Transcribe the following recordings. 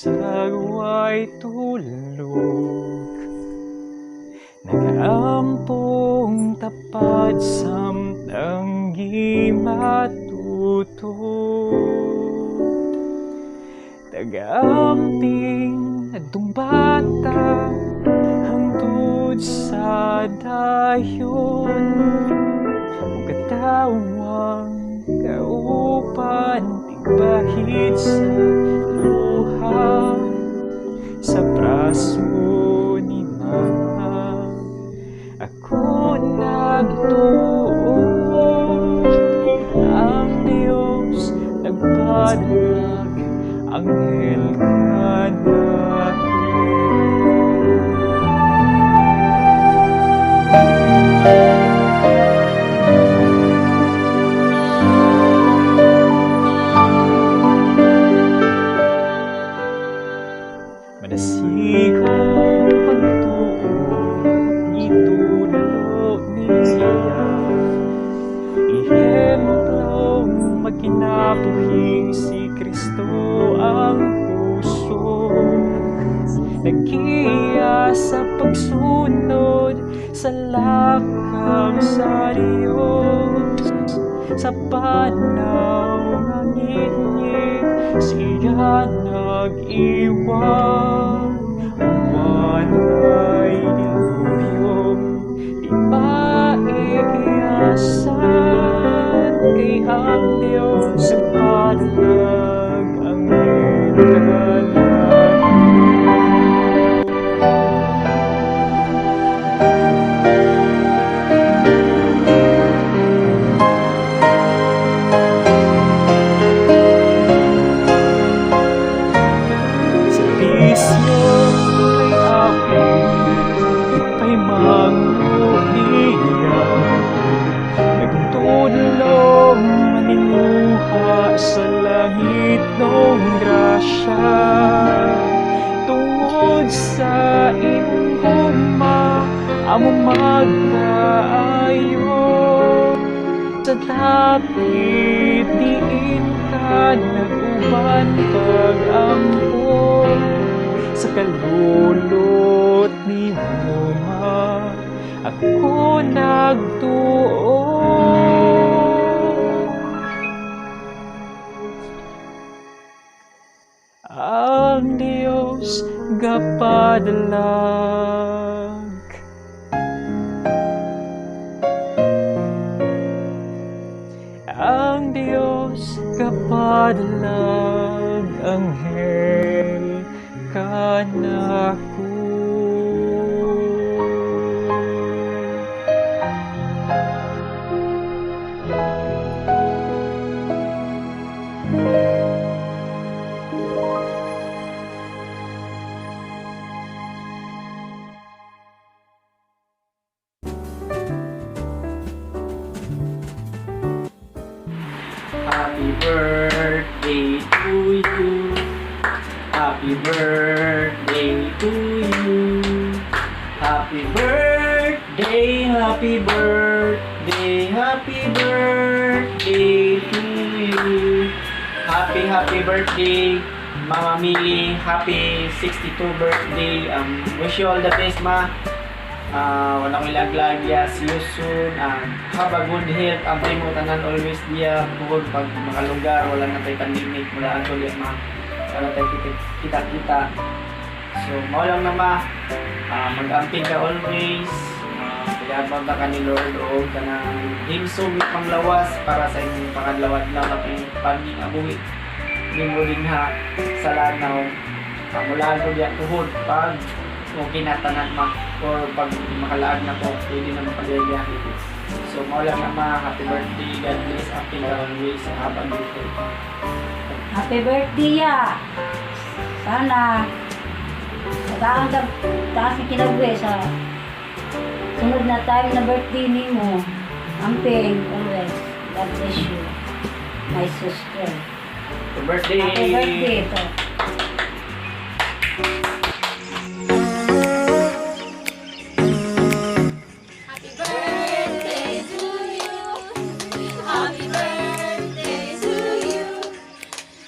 Bisag way tulog, nagaampong tapad samtang gimatuto. Tagaamping adtong bata hangtod sa dayon, ug katawang kauban tigbahid sa luha sa braso ni mama. Ako nagtuo, ang Diyos nagpadlag anghel kanako. Manasigong pagtuo, gitudlo niya, ehemplong magkinabuhing si Kristo ang kusog, naggiya sa pagsunod sa lakang sa Diyos. Sa panaw nga ngitngit siya nag-iwan, walay dilubyo, di maikiasan, kay ang Diyos nagpadlag anghel kanako. Serbisyo kay awit, ipahimangno niya, nagtudlo maninguha sa langit ng grasya. Tungod sa imong gugma, amo magkaayo. Sa dapit diin ka nag-uban pag-ampo, sa kalulot ni Mama ako nagtuo. Ang Diyos gapadlag, ang Diyos gapadlag anghel kanako. Happy birthday to you. Happy birthday to you. Happy birthday, happy birthday, happy birthday to you. Happy, happy birthday, Mama Mili. Happy 62 birthday. Wish you all the best, Ma. Wala ko'y laglag ya. See you soon. Have a good health. Ang mo tanan always diya. Bukod pag makalugar, wala na tayo pandemic. Wala ang tuloy, ma. Wala tayo kita-kita. So, mao lang na, ma. Mag-amping ka always. Pagabang ka ni Lord o kanang himsog ni panglawas para sa inyong pangadlaw-adlaw na panginabuhi. Nimo din ha sa lanaw. Mula ko diya tuhod pag okay na tanan, ma, or pag makalaag na ko, pwede na makabiyahe. So, mao lang na, ma. Happy birthday. God bless. Happy ka always. Have a good day. Happy birthday ya! Sana tagaan ka taas ni kinabuhi sa sunod na time na birthday nimo. Amping always. God bless you, my sister. Happy birthday! Happy birthday to. Happy birthday to you. Happy birthday to you.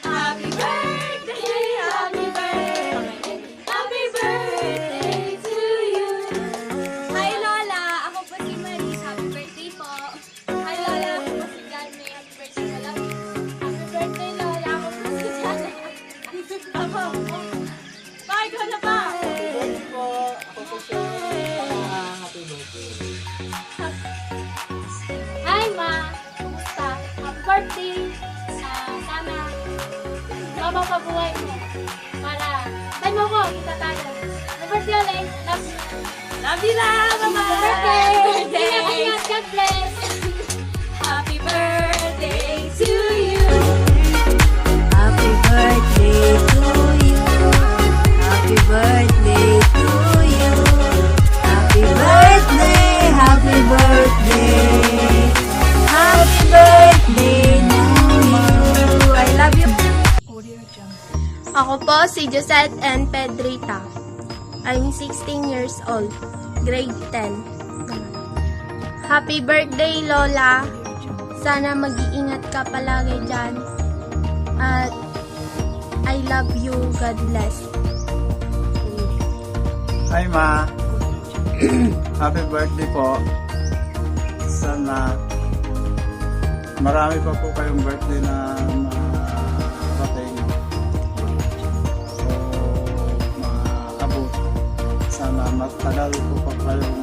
Happy birthday, happy birthday. Habang pabuhay mo. Para, time mo ko, kita tayo. Happy birthday ulit. Love you. Love you, love! Bye-bye! Birthday! Ingat, ingat. God bless. Happy birthday to you! Happy birthday to you. Happy birthday to you. Happy birthday, happy birthday. Happy birthday to you. I love you. Ako po si Josette N. Pedrita. I'm 16 years old, grade 10. Happy birthday, Lola. Sana mag-iingat ka palagi dyan. At I love you. God bless. Hi, Ma! Happy birthday po. Sana marami pa po kayong birthday na marating o maabot. Sana matagal po pa kayong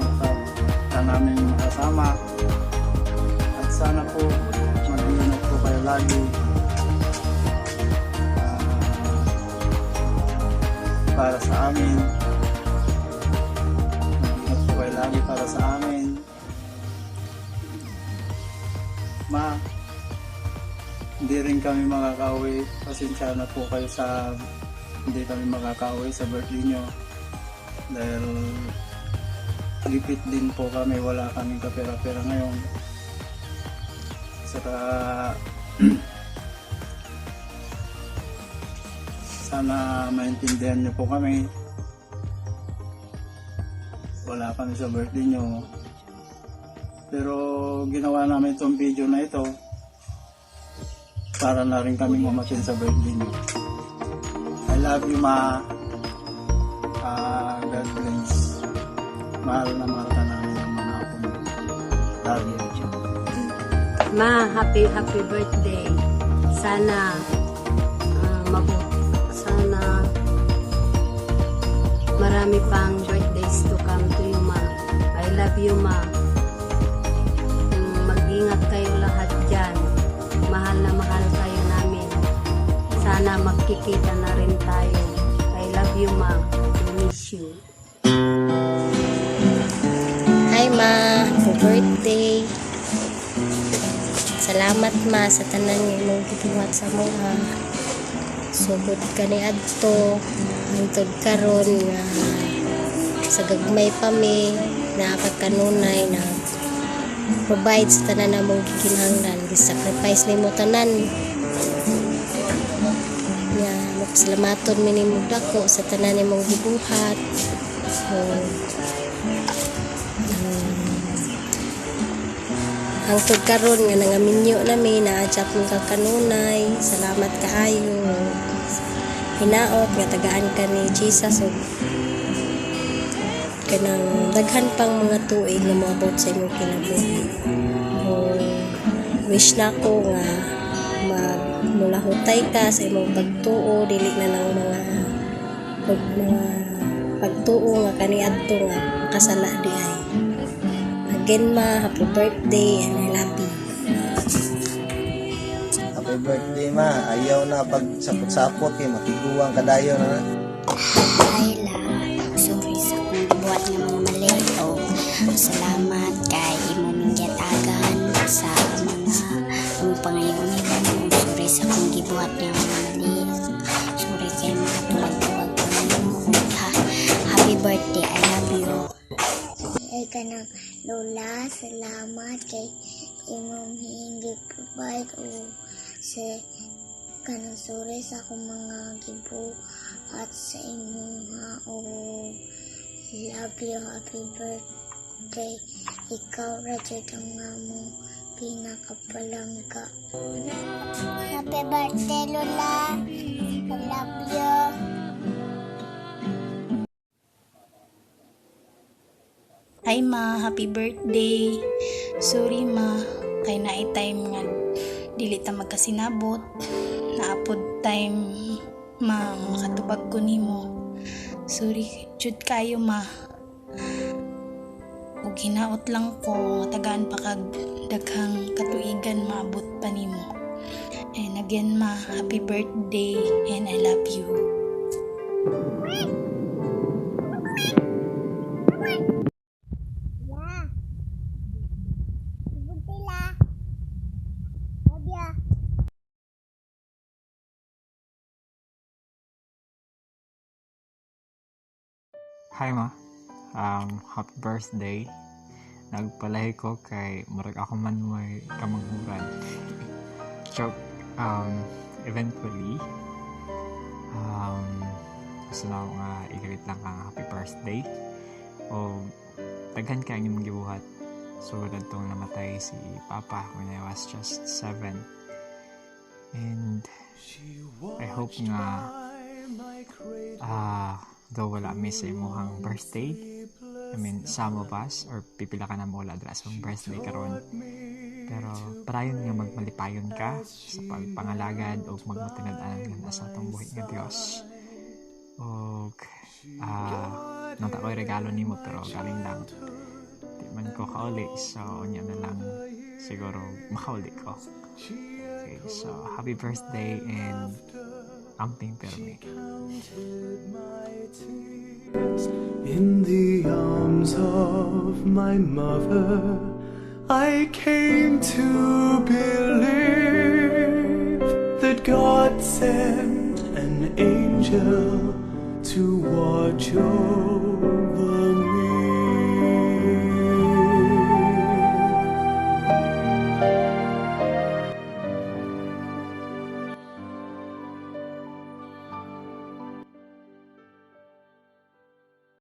ka namin makasama. At sana po mag-ingat po kayo lagi. Para sa amin. Mag-ingat po kayo lagi para sa amin. Ma, hindi rin kami makakauwi. Pasensya na po kayo sa hindi kami makakauwi sa birthday nyo. Dahil gipit din po kami. Wala kaming kapera-pera ngayon. Saka sana maintindihan nyo po kami. Wala kami sa birthday nyo. Pero ginawa namin itong video na ito para na rin kami um-attend sa birthday nyo. I love you, Ma. God bless. Mahal na mahal ka namin ng mga apo mo. Love you. Ma, happy, happy birthday. Sana sana marami pang birthdays to come to you, Ma. I love you, Ma. Mag-ingat kayo lahat dyan. Mahal na mahal kayo namin. Sana magkikita na rin tayo. I love you, Ma. We miss you. Hi, Ma. Happy birthday. Salamat, Ma, sa tanan nga imong gibuhat sa amoa. Sugod kaniadto hangtod karon nga sa gagmay pa mi, naa ka kanunay na provide sa tanan namong gikinahanglan. Gi-sacrifice nimo tanan. Nga mapasalamaton mi nimo dako sa tanan nimong gibuhat. So, hangtod karon nga nangaminyo nami, naa gyapon ka kanunay. Salamat kaayo. Hinaot nga tagaan ka ni Jesus ug kanang daghan pang mga tuig na moabot sa imong kinabuhi. O, wish na ko nga mag mulahutay ka sa imong pagtuo, dili na lang mga pagtuo nga kaniadto nga kasala diay. Again, Ma, happy birthday and I love you. Happy birthday, Ma. Ayaw na pag sapot-sapot kay matiguang kadayon na. Hi, La. Sorry sa akong gibuhat nga mga mali o salamat kay imo ming giatagan sa mga among pangayoon nimo. Sorry sa akong gibuhat nga mga mali. Sorry kay makatubag-tubag ko nimo. Happy birthday. I love you. Ay kanang Lola, salamat kay imong gi-provide o sa kanang sorry sa akong mga gibuhat sa imong o love you, happy birthday. Ikaw ra jud ang among pinakapalangga. Happy birthday, Lola. I love you. Hi, Ma, happy birthday. Sorry, Ma, kay naay time nga dili ta magkasinabot. Naa pod time, Ma, makatubag ko nimo. Sorry jud kayo, Ma. Ug hinaot lang ko nga tagaan pa kag daghang katuigan maabot pa nimo. And again, Ma, happy birthday and I love you. La. Bunti la. Love ya. Hi, Ma. Happy birthday. Nagpalahi ko kay murag ako man may kamanghuran. Joke. Eventually, gusto na ako nga i-greet lang kang happy birthday. O daghan kay ang imong gibuhat. So, adtong namatay si Papa when I was just 7. And I hope nga though wala mi sa imuhang birthday, I mean, some of us or pipila ka na mo wala dira sa imong birthday karon, pero padayon nga magmalipayon ka sa pagpangalagad o magmatinad-an nga sa atong buhi nga Dios. Og nanta ko'y regalo nimo, pero galing lang di man ko kauli, so unya na lang siguro makauli ko. Okay, so happy birthday and amping permi. In the arms of my mother, I came to believe that God sent an angel to watch over.